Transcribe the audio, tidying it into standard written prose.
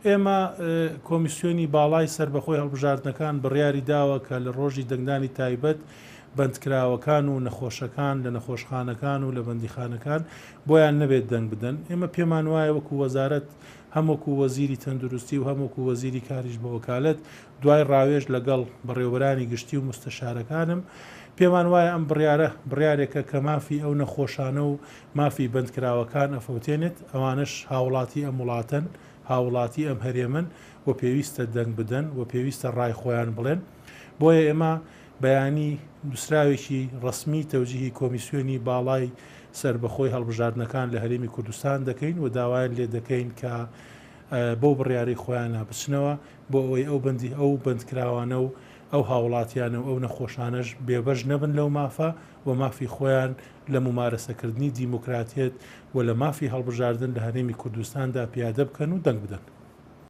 ئێمە کۆمیسیۆنی باڵای سەربەخۆی هەڵبژاردنەکان بڕیاری داوە کە لە ڕۆژی دەنگدانی تایبەت بەندکراوەکان و نەخۆشەکان لە نەخۆشخانەکان و لە بەندیخانەکان بۆیان نەبێت دەنگ بدەن. ئێمە پێمان وایە وەکو وەزارەت هەم وەکو وەزیری تەندروستی و هەم وەکو وەزیری کاریش بە وەکالەت دوای ڕاوێژ لەگەڵ بەڕێوەبەرانی گشتی و موستەشارەکانم پێمان وایە ئەم بڕیارە بڕیارێکە کە مافی ئەو نەخۆشانە و مافی بەندکراوەکان ئەفەوتێنێت، ئەوانەش هاوڵاتی ئەم وڵاتەن، هاوڵاتی ئەم هەرێمەن و پێویستە دەنگ بدەن و پێویستە ڕای خۆیان بڵێن. بۆیە ئێمە بەیانی نوسراوێکی ڕەسمی تەوجیهی کۆمیسیۆنی باڵای سەربەخۆی هەڵبژاردنەکان لە هەرێمی کوردستان دەکەین و داوایان لێ دەکەین کە بەو بڕیارەی خۆیانە بچنەوە بۆ ئەوەی ئەو بەندی ئەو بەندکراوانە و ئەو هاوڵاتیانە و ئەو نەخۆشانەش بێبەش نەبن لەو مافە و مافی خۆیان لە مومارەسەکردنی دیموکراتیەت و لە مافی هەڵبژاردن لە هەرێمی کوردستاندا پیادە بکەن و دەنگ بدەن.